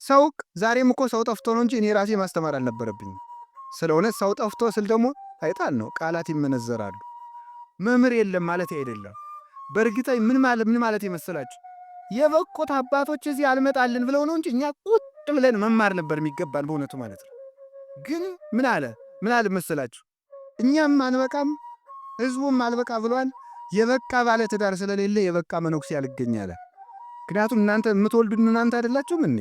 ሰው ዛሬም እኮ ሰው ጠፍቶ ነው እንጂ እኔ ራሴ ማስተማር አልነበረብኝም። ስለ እውነት ሰው ጠፍቶ ስል ደግሞ አይጣል ነው፣ ቃላት ይመነዘራሉ። መምህር የለም ማለት አይደለም። በእርግጠኝ ምን ማለት የመሰላችሁ የበቁት አባቶች እዚህ አልመጣልን ብለው ነው እንጂ እኛ ቁጭ ብለን መማር ነበር የሚገባን በእውነቱ ማለት ነው። ግን ምን አለ መሰላችሁ? እኛም አንበቃም፣ ህዝቡም አልበቃ ብሏል። የበቃ ባለ ትዳር ስለሌለ የበቃ መነኩሴ አልገኝ አለ። ምክንያቱም እናንተ የምትወልዱን እናንተ አይደላችሁም እኔ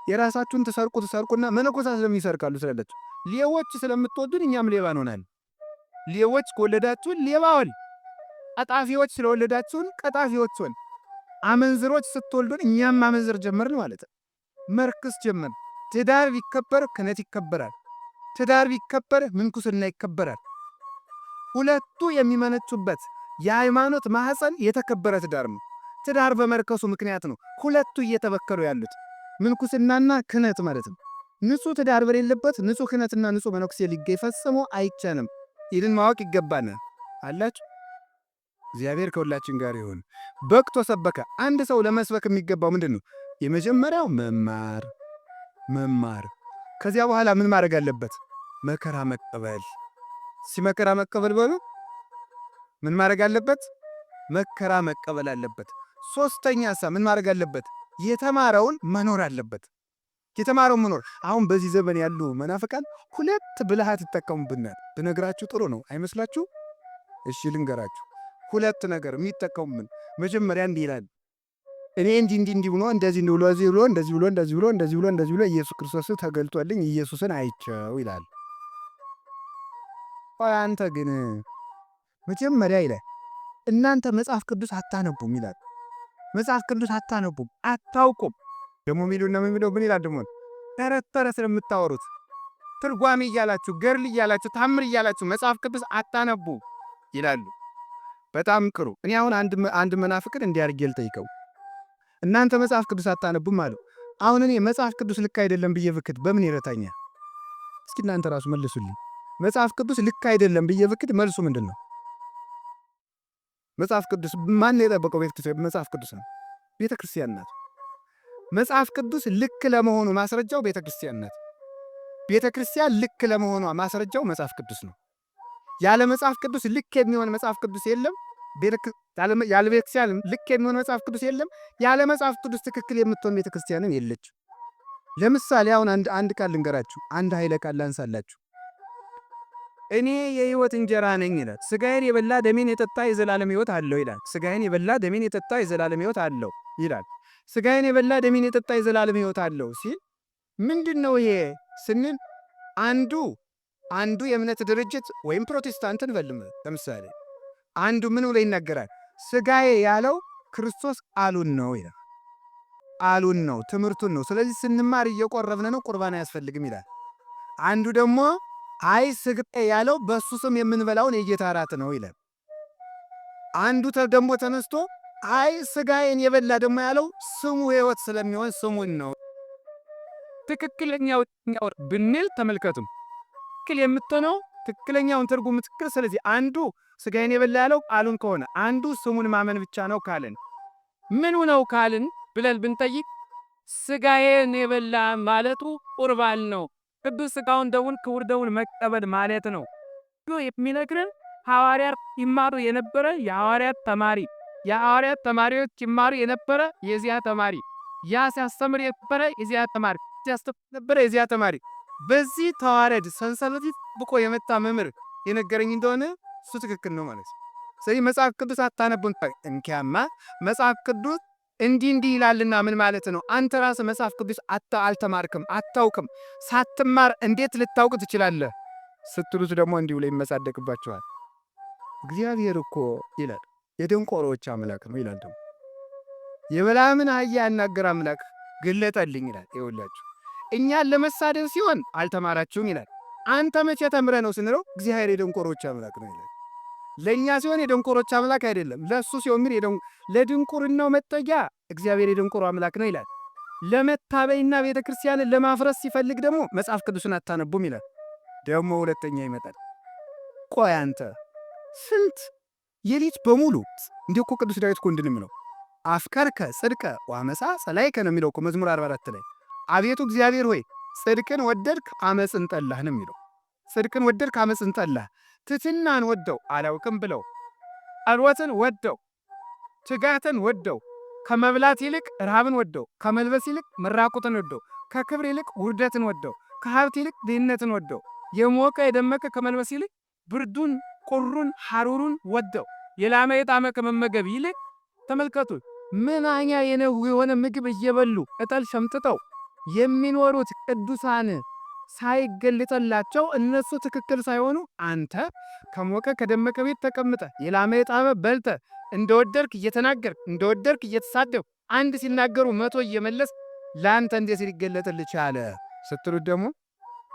የራሳችሁን ትሰርቁ ትሰርቁና መነኮሳት ስለሚሰርቃሉ ስላላችሁ ሌቦች ስለምትወዱን እኛም ሌባ እንሆናለን። ሌቦች ከወለዳችሁን ሌባ ሆን፣ ቀጣፊዎች ስለወለዳችሁን ቀጣፊዎች ሆን፣ አመንዝሮች ስትወልዱን እኛም አመንዝር ጀመርን ማለት ነው። መርክስ ጀመርን። ትዳር ቢከበር ክህነት ይከበራል። ትዳር ቢከበር ምንኩስና ይከበራል። ሁለቱ የሚመነጩበት የሃይማኖት ማህፀን የተከበረ ትዳር ነው። ትዳር በመርከሱ ምክንያት ነው ሁለቱ እየተበከሉ ያሉት ምንኩስናና ክህነት ማለት ነው። ንጹህ ትዳር በሌለበት ንጹህ ክህነትና ንጹህ መነኩሴ ሊገኝ ፈጽሞ አይቻልም። ይህንን ማወቅ ይገባናል። አላችሁ። እግዚአብሔር ከሁላችን ጋር ይሁን። በቅቶ ሰበከ። አንድ ሰው ለመስበክ የሚገባው ምንድን ነው? የመጀመሪያው መማር መማር። ከዚያ በኋላ ምን ማድረግ አለበት? መከራ መቀበል። ሲመከራ መቀበል በሉ ምን ማድረግ አለበት? መከራ መቀበል አለበት። ሶስተኛ ሳ ምን ማድረግ አለበት? የተማረውን መኖር አለበት። የተማረውን መኖር። አሁን በዚህ ዘመን ያሉ መናፍቃን ሁለት ብልሃት ይጠቀሙብናል። ብነግራችሁ ጥሩ ነው አይመስላችሁ? እሺ ልንገራችሁ። ሁለት ነገር የሚጠቀሙብን። መጀመሪያ እንዲህ ይላል፣ እኔ እንዲህ እንዲህ እንዲህ ብሎ እንደዚህ ብሎ እዚህ ብሎ እንደዚህ ብሎ እንደዚህ ብሎ እንደዚህ ብሎ እንደዚህ ብሎ ኢየሱስ ክርስቶስ ተገልጦልኝ ኢየሱስን አይቼው ይላል። ቆይ አንተ ግን መጀመሪያ ይላል እናንተ መጽሐፍ ቅዱስ አታነቡም ይላል። መጽሐፍ ቅዱስ አታነቡም፣ አታውቁም። ደግሞ የሚሉና የሚለው ምን ይላል ደግሞ? ተረት ተረት ስለምታወሩት ትርጓሜ እያላችሁ፣ ገድል እያላችሁ፣ ታምር እያላችሁ መጽሐፍ ቅዱስ አታነቡ ይላሉ። በጣም ጥሩ። እኔ አሁን አንድ መናፍቅን እንዲህ አድርጌ ልጠይቀው። እናንተ መጽሐፍ ቅዱስ አታነቡም አሉ። አሁን እኔ መጽሐፍ ቅዱስ ልክ አይደለም ብዬ ብክድ በምን ይረታኛል? እስኪ እናንተ ራሱ መልሱልኝ። መጽሐፍ ቅዱስ ልክ አይደለም ብዬ ብክድ መልሱ ምንድን ነው? መጽሐፍ ቅዱስ ማን የጠበቀው? መጽሐፍ ቅዱስ ነው። ቤተ ክርስቲያን ናት። መጽሐፍ ቅዱስ ልክ ለመሆኑ ማስረጃው ቤተ ክርስቲያን ናት። ቤተ ክርስቲያን ልክ ለመሆኗ ማስረጃው መጽሐፍ ቅዱስ ነው። ያለ መጽሐፍ ቅዱስ ልክ የሚሆን መጽሐፍ ቅዱስ የለም። ያለ ቤተ ክርስቲያን ልክ የሚሆን መጽሐፍ ቅዱስ የለም። ያለ መጽሐፍ ቅዱስ ትክክል የምትሆን ቤተ ክርስቲያንም የለችም። ለምሳሌ አሁን አንድ ቃል ልንገራችሁ፣ አንድ ኃይለ ቃል ላንሳላችሁ። እኔ የሕይወት እንጀራ ነኝ ይላል። ስጋዬን የበላ ደሜን የጠጣ የዘላለም ሕይወት አለው ይላል። ስጋዬን የበላ ደሜን የጠጣ የዘላለም ሕይወት አለው ይላል። ስጋዬን የበላ ደሜን የጠጣ የዘላለም ሕይወት አለው ሲል ምንድን ነው ይሄ ስንል አንዱ የእምነት ድርጅት ወይም ፕሮቴስታንትን በልም ለምሳሌ አንዱ ምን ብሎ ይናገራል? ስጋዬ ያለው ክርስቶስ ቃሉን ነው ይላል። ቃሉን ነው፣ ትምህርቱን ነው። ስለዚህ ስንማር እየቆረብን ነው፣ ቁርባን አያስፈልግም ይላል። አንዱ ደግሞ አይ ስጋዬ ያለው በእሱ ስም የምንበላውን የጌታ እራት ነው ይላል። አንዱ ደግሞ ተነስቶ አይ ስጋዬን የበላ ደግሞ ያለው ስሙ ሕይወት ስለሚሆን ስሙን ነው። ትክክለኛው ብንል ተመልከቱም ትክክል የምትሆነው ትክክለኛውን ትርጉም ትክክል። ስለዚህ አንዱ ስጋዬን የበላ ያለው ቃሉን ከሆነ አንዱ ስሙን ማመን ብቻ ነው ካልን ምኑ ነው ካልን ብለን ብንጠይቅ ስጋዬን የበላ ማለቱ ቁርባን ነው። ቅዱስ ስጋውን ደሙን ክቡር ደሙን መቀበል ማለት ነው። የሚነግርን ሐዋርያት ይማሩ የነበረ የሐዋርያት ተማሪ፣ የሐዋርያት ተማሪዎች ይማሩ የነበረ የዚያ ተማሪ፣ ያ ሲያስተምር የነበረ የዚያ ተማሪ፣ ሲያስተምር የነበረ የዚያ ተማሪ፣ በዚህ ተዋረድ ሰንሰለት ብቆ የመጣ መምህር የነገረኝ እንደሆነ እሱ ትክክል ነው ማለት ነው። ስለዚህ መጽሐፍ ቅዱስ አታነቡም። እንኪያማ መጽሐፍ ቅዱስ እንዲህ እንዲህ ይላልና ምን ማለት ነው? አንተ ራስህ መጽሐፍ ቅዱስ አልተማርክም፣ አታውቅም። ሳትማር እንዴት ልታውቅ ትችላለህ? ስትሉት ደግሞ እንዲሁ ላይ ይመጻደቅባቸዋል። እግዚአብሔር እኮ ይላል የደንቆሮዎች አምላክ ነው ይላል። ደግሞ የበለዓምን አህያ ያናገር አምላክ ግለጠልኝ ይላል። ይኸውላችሁ እኛን ለመሳደብ ሲሆን አልተማራችሁም ይላል። አንተ መቼ ተምረህ ነው ስንለው እግዚአብሔር የደንቆሮች አምላክ ነው ይላል። ለእኛ ሲሆን የደንቆሮች አምላክ አይደለም፣ ለእሱ ሲሆን ግን ለድንቁርናው መጠጊያ እግዚአብሔር የደንቆሮ አምላክ ነው ይላል። ለመታበይና ቤተ ክርስቲያንን ለማፍረስ ሲፈልግ ደግሞ መጽሐፍ ቅዱስን አታነቡም ይላል። ደግሞ ሁለተኛ ይመጣል። ቆይ አንተ ስንት የሊት በሙሉ እንዲህ እኮ ቅዱስ ዳዊት እኮ እንድንም ነው አፍቀርከ ጽድቀ ወአመፃ ጸላእከ ነው የሚለው እኮ መዝሙር 44 ላይ። አቤቱ እግዚአብሔር ሆይ ጽድቅን ወደድክ አመፅን ጠላህ ነው የሚለው። ጽድቅን ወደድክ አመፅን ጠላህ። ትሕትናን ወደው አላውቅም ብለው፣ ጸሎትን ወደው፣ ትጋትን ወደው፣ ከመብላት ይልቅ ረሃብን ወደው፣ ከመልበስ ይልቅ መራቁትን ወደው፣ ከክብር ይልቅ ውርደትን ወደው፣ ከሀብት ይልቅ ድህነትን ወደው፣ የሞቀ የደመቀ ከመልበስ ይልቅ ብርዱን፣ ቁሩን፣ ሐሩሩን ወደው፣ የላመ የጣመ ከመመገብ ይልቅ ተመልከቱ፣ ምናኛ የሆነ ምግብ እየበሉ ቅጠል ሸምጥጠው የሚኖሩት ቅዱሳን ሳይገልጥላቸው እነሱ ትክክል ሳይሆኑ አንተ ከሞቀ ከደመቀ ቤት ተቀምጠ የላመ የጣመ በልተ እንደወደድክ እየተናገርክ እንደወደድክ እየተሳደብክ አንድ ሲናገሩ 100 እየመለስ ለአንተ እንዴት ሊገለጥልህ ቻለ ስትሉት ደግሞ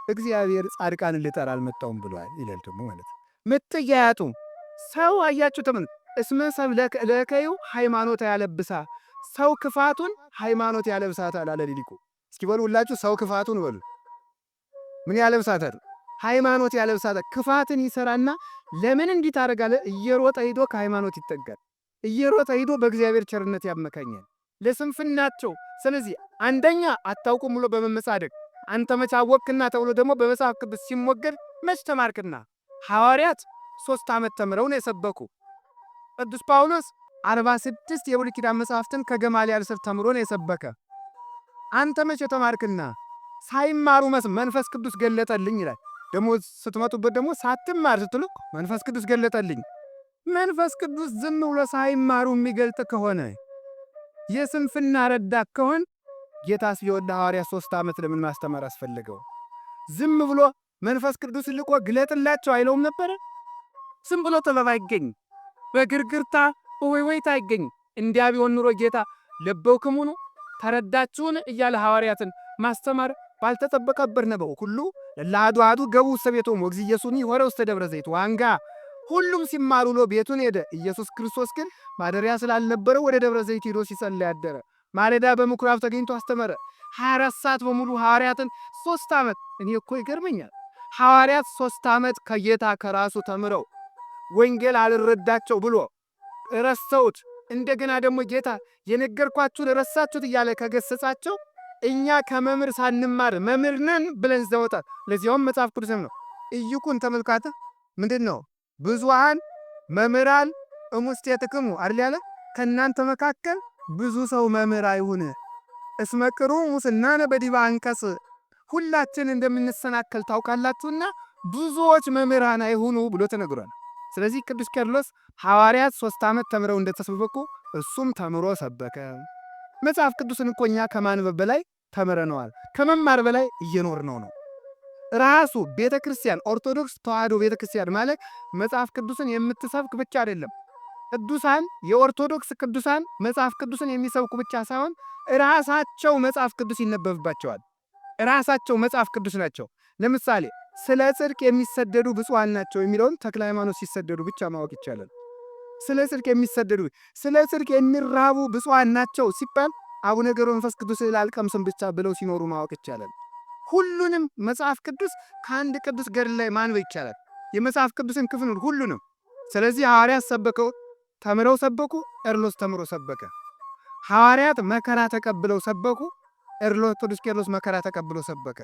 እግዚአብሔር ጻድቃንን ልጠራ አልመጣሁም ብሏል ይላል ደግሞ ማለት ነው። ምትያያጡ ሰው አያችሁ ተመን እስመ ሰብ ለከዩ ሃይማኖት ያለብሳ ሰው ክፋቱን ሃይማኖት ያለብሳታል አለ ሊቁ። እስኪ በሉ ሁላችሁ ሰው ክፋቱን በሉ። ምን ያለብሳታል? ሃይማኖት ያለብሳታል። ክፋትን ይሰራና ለምን እንዲህ ታደርጋለህ? እየሮጠ ሂዶ ከሃይማኖት ይጠጋል። እየሮጠ ሂዶ በእግዚአብሔር ቸርነት ያመካኛል ለስንፍናቸው። ስለዚህ አንደኛ አታውቁም ብሎ በመመጻደቅ አንተ መች አወቅክና ተብሎ ደግሞ በመጽሐፍ ቅዱስ ሲሞገድ መች ተማርክና። ሐዋርያት 3 ዓመት ተምረው ነው የሰበኩ። ቅዱስ ጳውሎስ 46 የብሉይ ኪዳን መጽሐፍትን ከገማልያል ስር ተምሮ ነው የሰበከ። አንተ መቼ ተማርክና? ሳይማሩ መንፈስ ቅዱስ ገለጠልኝ ይላል። ደግሞ ስትመጡበት ደግሞ ሳትማር ስትሉ መንፈስ ቅዱስ ገለጠልኝ። መንፈስ ቅዱስ ዝም ብሎ ሳይማሩ የሚገልጥ ከሆነ የስንፍና ረዳት ከሆን ጌታስ ቢሆን ለሐዋርያት 3 ዓመት ለምን ማስተማር አስፈለገው? ዝም ብሎ መንፈስ ቅዱስ ልቆ ግለጥላቸው አይለውም ነበረ? ዝም ብሎ ጥበብ አይገኝ፣ በግርግርታ በወይወይታ አይገኝ። እንዲያ ቢሆን ኑሮ ጌታ ለበውክሙኑ ተረዳችሁን እያለ ሐዋርያትን ማስተማር ባልተጠበቀበት ነበር። ሁሉ ለአሐዱ አሐዱ ገቡ ውስተ ቤቶሙ ወእግዚእ ኢየሱስኒ ሖረ ውስተ ደብረ ዘይት ዋንጋ። ሁሉም ሲማሩ ውሎ ቤቱን ሄደ። ኢየሱስ ክርስቶስ ግን ማደሪያ ስላልነበረው ወደ ደብረ ዘይት ሄዶ ሲጸልይ አደረ። ማለዳ በምኩራብ ተገኝቶ አስተመረ። 24 ሰዓት በሙሉ ሐዋርያትን 3 ዓመት። እኔ እኮ ይገርመኛል። ሐዋርያት 3 ዓመት ከጌታ ከራሱ ተምረው ወንጌል አልረዳቸው ብሎ ረሰውት፣ እንደገና ደግሞ ጌታ የነገርኳችሁን ረሳችሁት እያለ ከገሰጻቸው እኛ ከመምህር ሳንማር መምህር ነን ብለን ዘወጣል። ለዚያውም መጽሐፍ ቅዱስም ነው። እይቁን ተመልካተ ምንድን ነው ብዙሃን መምህራን እሙስቴትክሙ አይደል ያለ? ከእናንተ መካከል ብዙ ሰው መምህር አይሁን። እስመ ቅሩብ ሙስናነ በዲበ አንቀጽ፣ ሁላችን እንደምንሰናከል ታውቃላችሁና ብዙዎች መምህራን አይሁኑ ብሎ ተነግሯል። ስለዚህ ቅዱስ ቄርሎስ ሐዋርያት 3 ዓመት ተምረው እንደተሰበኩ እሱም ተምሮ ሰበከ። መጽሐፍ ቅዱስን እኮ እኛ ከማንበብ በላይ ተምረነዋል። ከመማር በላይ እየኖርነው ነው። ራሱ ቤተክርስቲያን ኦርቶዶክስ ተዋሕዶ ቤተክርስቲያን ማለት መጽሐፍ ቅዱስን የምትሰብክ ብቻ አይደለም። ቅዱሳን የኦርቶዶክስ ቅዱሳን መጽሐፍ ቅዱስን የሚሰብኩ ብቻ ሳይሆን ራሳቸው መጽሐፍ ቅዱስ ይነበብባቸዋል። ራሳቸው መጽሐፍ ቅዱስ ናቸው። ለምሳሌ ስለ ጽድቅ የሚሰደዱ ብፁዓን ናቸው የሚለውን ተክለ ሃይማኖት ሲሰደዱ ብቻ ማወቅ ይቻላል። ስለ ጽድቅ የሚሰደዱ ስለ ጽድቅ የሚራቡ ብፁዓን ናቸው ሲባል አቡነ ገብረ መንፈስ ቅዱስ አልቀምስም ብቻ ብለው ሲኖሩ ማወቅ ይቻላል። ሁሉንም መጽሐፍ ቅዱስ ከአንድ ቅዱስ ገድል ላይ ማንበብ ይቻላል። የመጽሐፍ ቅዱስን ክፍል ሁሉንም። ስለዚህ ሐዋርያት ሰበከው ተምረው ሰበኩ፣ ቄርሎስ ተምሮ ሰበከ። ሐዋርያት መከራ ተቀብለው ሰበኩ፣ ቅዱስ ቄርሎስ መከራ ተቀብሎ ሰበከ።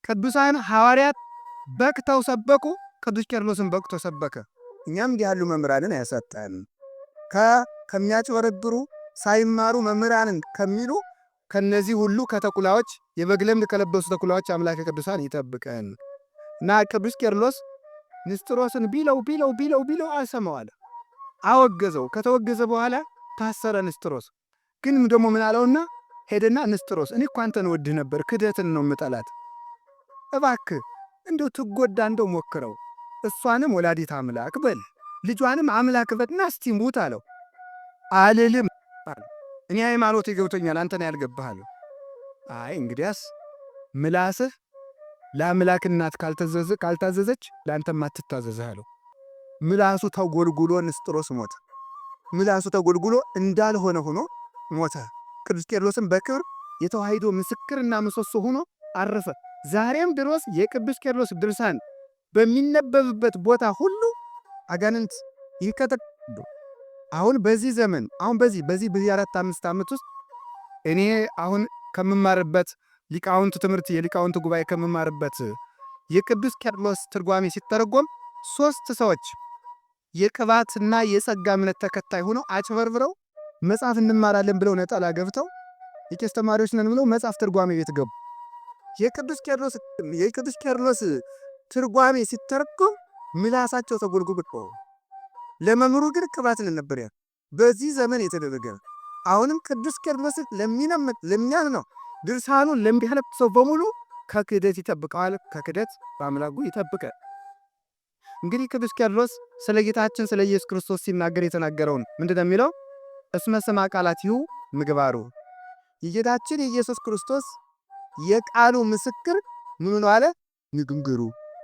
ቅዱሳን ሐዋርያት በቅተው ሰበኩ፣ ቅዱስ ቄርሎስን በቅቶ ሰበከ። እኛም እንዲህ ያሉ መምህራንን አያሳጣን። ከሚያጭበረብሩ ሳይማሩ መምህራንን ከሚሉ ከነዚህ ሁሉ ከተኩላዎች የበግ ለምድ ከለበሱ ተኩላዎች አምላከ ቅዱሳን ይጠብቀን። እና ቅዱስ ቄርሎስ ንስጥሮስን ቢለው ቢለው ቢለው ቢለው አልሰማው አለ። አወገዘው። ከተወገዘ በኋላ ታሰረ ንስጥሮስ። ግን ደግሞ ምን አለውና ሄደና ንስጥሮስ እኔ እኮ አንተን እወድህ ነበር፣ ክህደትን ነው የምጠላት። እባክህ እንደው ትጎዳ እንደው ሞክረው፣ እሷንም ወላዲት አምላክ በል ልጇንም አምላክ በል እና እስቲ ሙት አለው። አልልም እኔ ሃይማኖት ይገብቶኛል፣ አንተን ያልገባህ አለው። አይ እንግዲያስ ምላስህ ለአምላክ እናት ካልታዘዘች ለአንተም አትታዘዝህ አለው። ምላሱ ተጎልጉሎ ንስጥሮስ ሞተ። ምላሱ ተጎልጉሎ እንዳልሆነ ሆኖ ሞተ። ቅዱስ ቄርሎስም በክብር የተዋሕዶ ምስክርና ምሰሶ ሆኖ አረፈ። ዛሬም ድረስ የቅዱስ ቄርሎስ ድርሳን በሚነበብበት ቦታ ሁሉ አጋንንት ይንቀጠቀጣሉ። አሁን በዚህ ዘመን አሁን በዚህ በዚህ በዚህ 4 5 ዓመት ውስጥ እኔ አሁን ከምማርበት ሊቃውንት ትምህርት የሊቃውንት ጉባኤ ከምማርበት የቅዱስ ቄርሎስ ትርጓሜ ሲተረጎም 3 ሰዎች የቅባትና የጸጋ እምነት ተከታይ ሆነው አጭበርብረው መጽሐፍ እንማራለን ብለው ነጠላ ገብተው የቄስ ተማሪዎች ነን ብለው መጽሐፍ ትርጓሜ ቤት ገቡ። የቅዱስ ቄርሎስ ትርጓሜ ሲተረጎም ምላሳቸው ተጎልጉሎ ለመምህሩ ግን ቅባትን ነበር ያ በዚህ ዘመን የተደረገ። አሁንም ቅዱስ ቄርሎስ ለሚያምነው ድርሳኑን ለሚያነብ ሰው በሙሉ ከክህደት ይጠብቀዋል። ከክህደት በአምላኩ ይጠብቃል። እንግዲህ ቅዱስ ቄርሎስ ስለ ጌታችን ስለ ኢየሱስ ክርስቶስ ሲናገር የተናገረውን ምንድነው የሚለው? እስመ ስማ ቃላቲሁ ምግባሩ፣ የጌታችን የኢየሱስ ክርስቶስ የቃሉ ምስክር ምኑ ነው አለ? ንግግሩ።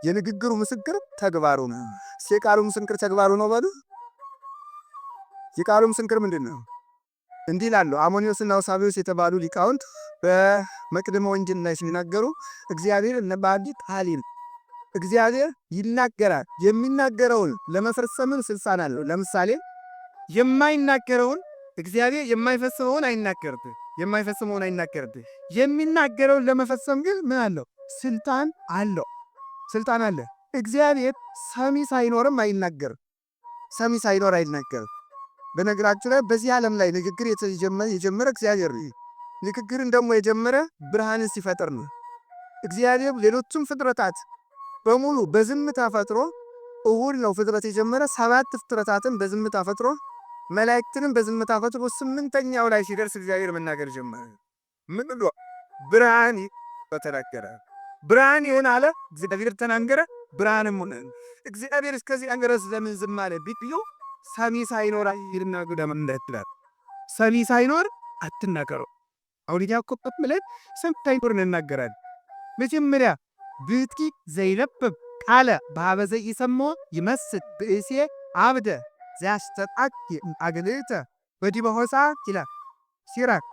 የንግግሩ ምስክር ተግባሩ ነው። እስኪ የቃሉ ምስክር ተግባሩ ነው በሉ። የቃሉ ምስክር ምንድን ነው? እንዲህ ይላሉ አሞኒዮስና አውሳቢዮስ የተባሉ ሊቃውንት በመቅድመ ወንጌል ላይ ሲናገሩ፣ እግዚአብሔር በአንዲት ቃል እግዚአብሔር ይናገራል። የሚናገረውን ለመፈጸምም ስልጣን አለው። ለምሳሌ የማይናገረውን እግዚአብሔር የማይፈጽመውን አይናገርም፣ የማይፈጽመውን አይናገርም። የሚናገረውን ለመፈጸም ግን ምን አለው? ስልጣን አለው። ስልጣን አለ። እግዚአብሔር ሰሚ ሳይኖርም አይናገርም። ሰሚ ሳይኖር አይናገርም። በነገራችሁ ላይ በዚህ ዓለም ላይ ንግግር የጀመረ እግዚአብሔር ነው። ንግግርን ደግሞ የጀመረ ብርሃንን ሲፈጥር ነው። እግዚአብሔር ሌሎቹም ፍጥረታት በሙሉ በዝምታ ፈጥሮ፣ እሁድ ነው ፍጥረት የጀመረ፣ 7 ፍጥረታትን በዝምታ ፈጥሮ፣ መላእክትንም በዝምታ ፈጥሮ 8ኛው ላይ ሲደርስ እግዚአብሔር መናገር ጀመረ። ምን ብሎ? ብርሃን ተናገረ። ብርሃን ይሁን አለ። እግዚአብሔር ተናገረ፣ ብርሃንም ሆነ። እግዚአብሔር እስከዚህ ድረስ ለምን ዝም አለ ቢሉ ሰሚ ሳይኖር አይናገሩ እንዳትላል። ሰሚ ሳይኖር አትናገሩ። አሁን እኛ እኮ ብለን ሰሚ ሳይኖር እንናገራለን። መጀመሪያ ብእቲ ዘይለብብ ቃለ በኀበ ዘኢሰምዖ ይመስል ብእሴ አብደ ዘያስተጣቂ አግልዕተ ወዲበ ሆሳ ይላል ሲራክ።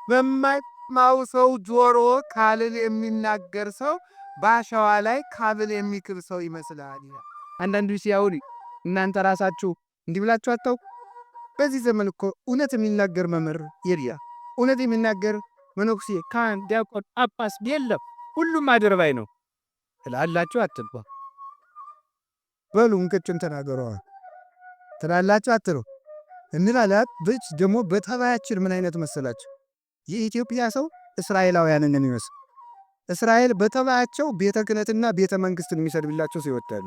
በማይሰማው ሰው ጆሮ ቃልን የሚናገር ሰው በአሸዋ ላይ ካብን የሚክብ ሰው ይመስላል ይላል። አንዳንዱ ሲያውሪ እናንተ ራሳችሁ እንዲህ ብላችሁ አታውቁ። በዚህ ዘመን እኮ እውነት የሚናገር መምህር የለም። እውነት የሚናገር መነኩሴ፣ ካህን፣ ዲያቆን፣ ጳጳስ የለም። ሁሉም አድርባይ ነው ትላላችሁ አትባ በሉ እንቅጭን ተናገረዋል ትላላችሁ አትሉ እንላላት። ብች ደግሞ በጠባያችን ምን አይነት መሰላችሁ? የኢትዮጵያ ሰው እስራኤላውያንን የሚመስል፣ እስራኤል በጠባያቸው ቤተ ክህነትና ቤተ መንግስትን የሚሰድብላቸው ሰው ይወዳሉ።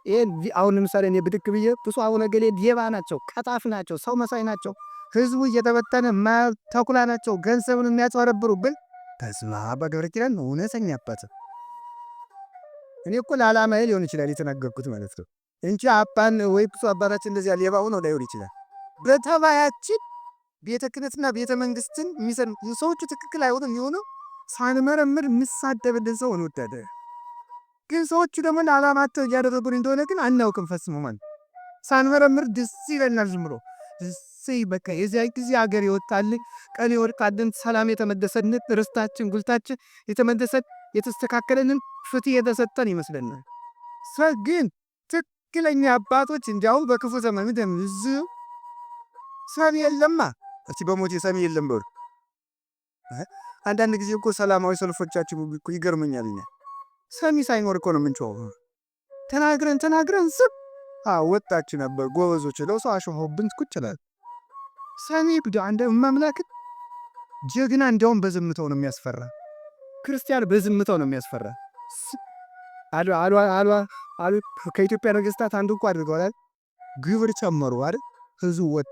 ይሄን አሁን ለምሳሌ እኔ ብድክ ብዬ ብፁዕ አቡነ ገሌ ሌባ ናቸው፣ ቀጣፍ ናቸው፣ ሰው መሳይ ናቸው፣ ህዝቡ እየተበተነ ተኩላ ናቸው፣ ገንዘብን የሚያጭበረብሩብን፣ በስመ አብ በገብረ ኪዳን እውነተኛ አባት። እኔ እኮ ለዓላማዬ ሊሆን ይችላል የተናገርኩት ማለት ነው እንጂ አባን ወይ ብፁዕ አባታችን እንደዚያ ሌባ ሆነው ላይሆን ይችላል። በተባያችን ቤተ ክህነትና ቤተ መንግስትን የሚሰድ ሰዎቹ ትክክል አይሆንም የሚሆነው ሳንመረምር የምሳደብልን ሰው እንወዳለን። ግን ሰዎቹ ደግሞ ለዓላማቸው እያደረጉን እንደሆነ ግን አናውቅም ፈጽሞ ማለት ሳንመረምር ደስ ይለናል ዝም ብሎ እሰይ በቃ የዚያ ጊዜ ሀገር የወጣልን ቀን የወጣልን ሰላም የተመለሰልን ርስታችን ጉልታችን የተመለሰን የተስተካከለንን ፍትህ የተሰጠን ይመስለናል። ግን ትክክለኛ አባቶች እንዲያውም በክፉ ዘመን ደምዝ ሰሚ የለማ እስቲ በሞቴ ሰሚ የለም በሉ። አንዳንድ ጊዜ እኮ ሰላማዊ ሰልፎቻችሁ እኮ ይገርመኛል። እኛ ሰሚ ሳይኖር እኮ ነው የምንጮኸው። ተናግረን ተናግረን ዝም ወጣች ነበር ጎበዞች ለው ሰው አሾፈውብን ቁጭ ይላል። ሰሚ ብዶ አንደ ማምላክ ጀግና እንዲያውም በዝምታው ነው የሚያስፈራ። ክርስቲያን በዝምታው ነው የሚያስፈራ። አሉ አሉ አሉ አሉ ከኢትዮጵያ ነገስታት አንዱ እኮ አድርገዋል። ግብር ጨመሩ አይደል? ህዝቡ ወጥ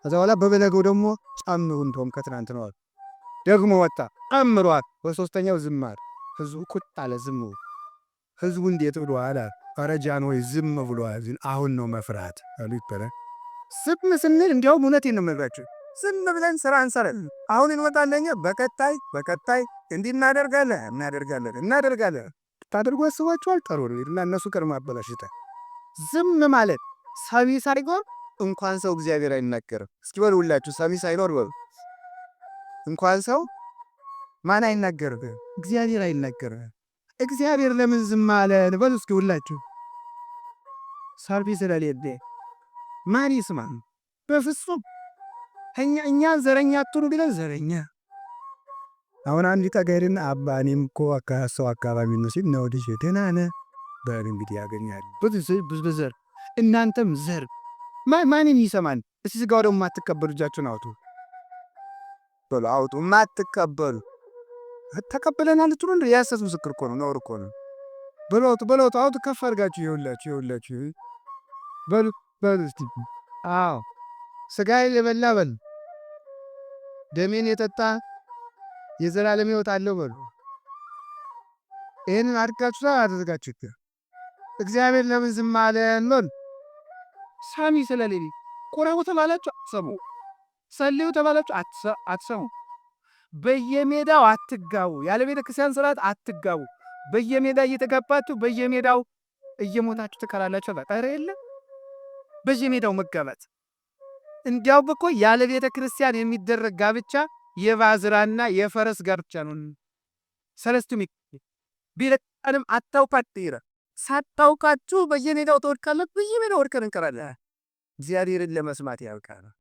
ከዛ በኋላ በበነገው ደግሞ ጨምሩ እንደውም ከትናንት ነው ደግሞ ወጣ ጨምሯል። በሶስተኛው ዝማር ህዝቡ ቁጭ አለ ዝም ህዝቡ እንዴት ብሎ አለ ፈረጃን ወይ ዝም ብሎ አሁን ነው መፍራት አሉ ይባላል። ዝም ስንል እንዲያውም እውነቴን ነው የምነግራችሁ፣ ዝም ብለን ስራ እንሰራለን። አሁን እንወጣለን፣ በቀጣይ በቀጣይ እንዲህ እናደርጋለን እናደርጋለን እናደርጋለን። ታደርጉ አስባችኋል? ጠሩ እና እነሱ ቀድሞ አበላሽተን ዝም ማለት ሰሚ ሳይኖር እንኳን ሰው እግዚአብሔር አይናገርም። እስኪ በሉ ሁላችሁ ሰሚ ሳይኖር በሉ። እንኳን ሰው ማን አይናገርም? እግዚአብሔር አይናገርም። እግዚአብሔር ለምን ዝም አለ? በሉ እስኪ ሁላችሁ። ሰሚ ስለሌለ ማን ይስማ? በፍጹም እኛን ዘረኛ አትሁኑ ቢለን ዘረኛ። አሁን አንድ ጠገርና አባ እኔም እኮ ሰው አካባቢ ነው ሲል ነው ልጅ ደህና ነህ በል እንግዲህ ያገኛል። ብዙ ዘር እናንተም ዘር ማንን ይሰማል? እስቲ ስጋው ደግሞ የማትቀበሉ እጃችሁን አውጡ በሉ አውጡ። የማትቀበሉ ተቀበለናል ልትሉ እንደ የሐሰት ምስክር እኮ ነው፣ ነውር እኮ ነው። በሉ አውጡ፣ በሉ አውጡ፣ አውጡ ከፍ አድርጋችሁ ይኸውላችሁ፣ ይኸውላችሁ በሉ በሉ እስቲ። አዎ ስጋዬን የበላ በሉ ደሜን የጠጣ የዘላለም ሕይወት አለው በሉ። ይህንን አድርጋችሁ አደረጋችሁ። እግዚአብሔር ለምን ዝም አለን በሉ። ሳሚ ስለሌለ ቁረቡ ተባላችሁ አትሰሙ፣ ጸልዩ ተባላችሁ አትሰሙ። በየሜዳው አትጋቡ፣ ያለ ቤተ ክርስቲያን ስርዓት አትጋቡ። በየሜዳ እየተጋባችሁ በየሜዳው እየሞታችሁ ትቀራላችሁ። ኧረ የለም በየሜዳው መጋባት። እንዲያው እኮ ያለ ቤተ ክርስቲያን የሚደረግ ጋብቻ የባዝራና የፈረስ ጋብቻ ነው። ሰለስቱ ቢለቃንም አታውቃት ይረ ሳታውቃችሁ በየሜዳው ትወድቃለህ፣ በየሜዳው ወድቀን እንቀራለን። እግዚአብሔርን ለመስማት ያብቃን።